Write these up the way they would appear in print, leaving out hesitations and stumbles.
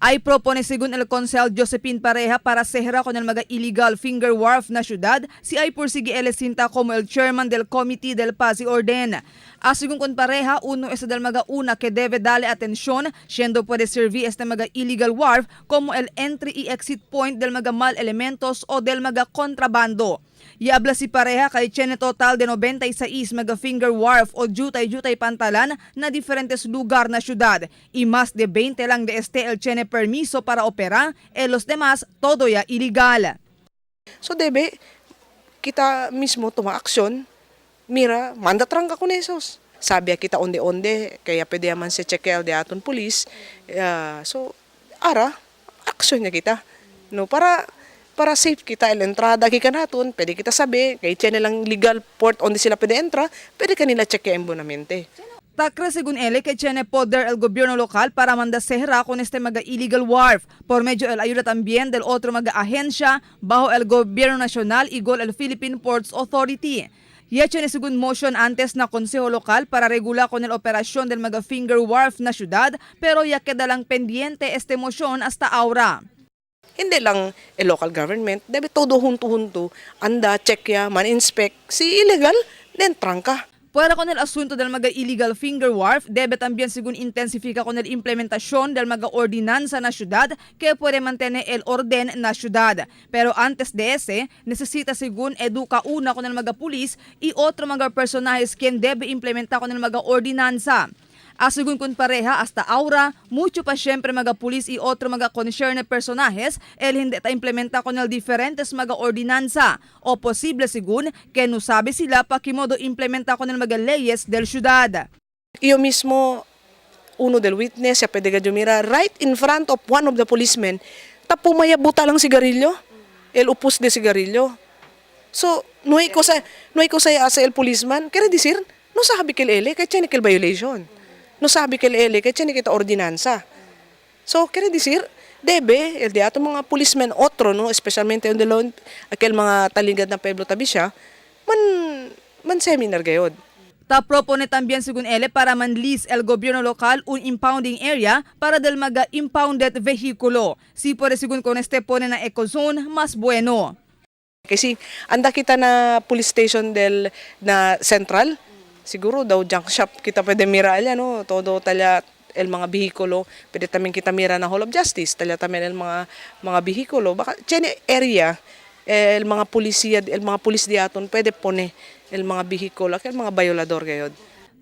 Ay propone según el Konsehal Josephine Pareja para sehra con el mga illegal finger wharf na syudad si ay pursige ele sinta como el chairman del Comité del Paz y Orden. A según con Pareja, uno es del mga una que debe darle atención, siendo puede servir este mga illegal wharf como el entry y exit point del mga mal elementos o del mga kontrabando. Iabla si Pareja kay tiene total de 96 mga finger wharf o jutay-jutay pantalan na diferentes lugar na syudad y más de 20 lang de este el tiene permiso para operar, e los demás todo ya ilegal. So debe kita mismo toma aksyon, mira, manda trangka con esos. Sabi kita onde-onde, kaya pwede man se chequear de aton police. So, ara, aksyon niya kita. No, para safe kita el entrada kita naton, pwede kita sabi, kay tiyan lang legal port onde sila pwede entra, pwede kanila chequear bonamente. Takre según él que tiene poder el gobierno local para mandar sehra con este mga illegal wharf por medio el ayuda también del otro mga agencia bajo el gobierno nacional igual el Philippine Ports Authority. Y hecho ni según motion antes na konseho lokal para regular con el operación del mga finger wharf na syudad, pero ya queda lang pendiente este motion hasta ahora. Hindi lang el local government, debe todo junto-junto, anda, check ya, man-inspect, si illegal, then trangka. Fuera con el asunto del mga illegal finger wharf, debe también según intensifica con el implementación del mga ordinanza na ciudad que puede mantener el orden na ciudad. Pero antes de ese, necesita según educa una con el mga pulis y otro mga personajes quien debe implementar con el mga ordinanza. A según con Pareja, hasta ahora, mucho pa siyempre mga pulis y otro mga concerned personajes el hindi ta implementa con el diferentes mga ordinanza o posible según que no sabe sila pa kimodo implementa con el mga leyes del ciudad. Iyo mismo, uno del witness, ya pwede ka mira, right in front of one of the policemen, ta pumaya buta lang sigarilyo. El upos de sigarilyo. So, no hay cosa asa el policeman. Quiere decir, no sabi kel ele, kay tiene kel violation. No sabi kel ele, kay tiene kita ordinanza. So, quiere decir, debe, el de ato mga policemen otro, no, especialmente yung delon, aquel mga talingad na pueblo tabi siya, man seminar gayod. Ta propone también según él para manlis el gobierno local un impounding area para del mga impounded vehículo. Si puede según con este pone na ecozone más bueno. Kasi anda kita na police station del na central, siguro daw junk shop kita pwede mira alya, no, todo talya el mga bihikulo, pwede tamin kita mira na Hall of Justice, talya tamin el mga bihikulo, baka tiene area el mga polisiya, el mga pulis diaton pwede pone el mga bihikulo, el mga violador gayod.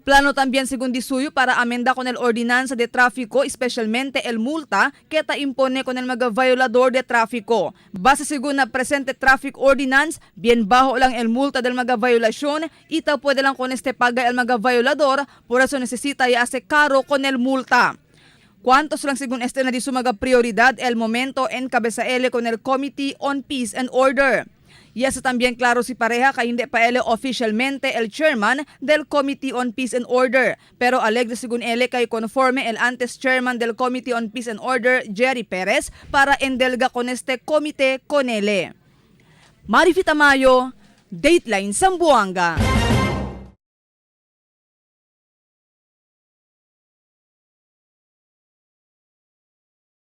Plano también según Disuyo para amenda con el ordenanza de tráfico, especialmente el multa que ta impone con el mga violador de tráfico. Base según na presente traffic ordinance, bien bajo lang el multa del mga violación y ta puede lang con este paga el mga violador, por eso necesita ya hace caro con el multa. ¿Cuántos lang según este na di mga prioridad el momento en cabeza L con el Committee on Peace and Order? Y eso también claro si Pareja kay hindi pa ele oficialmente el chairman del Committee on Peace and Order. Pero alegre según ele kay conforme el antes chairman del Committee on Peace and Order, Jerry Perez, para endelga con este comité con ele. Marifi Tamayo, Dateline Zamboanga.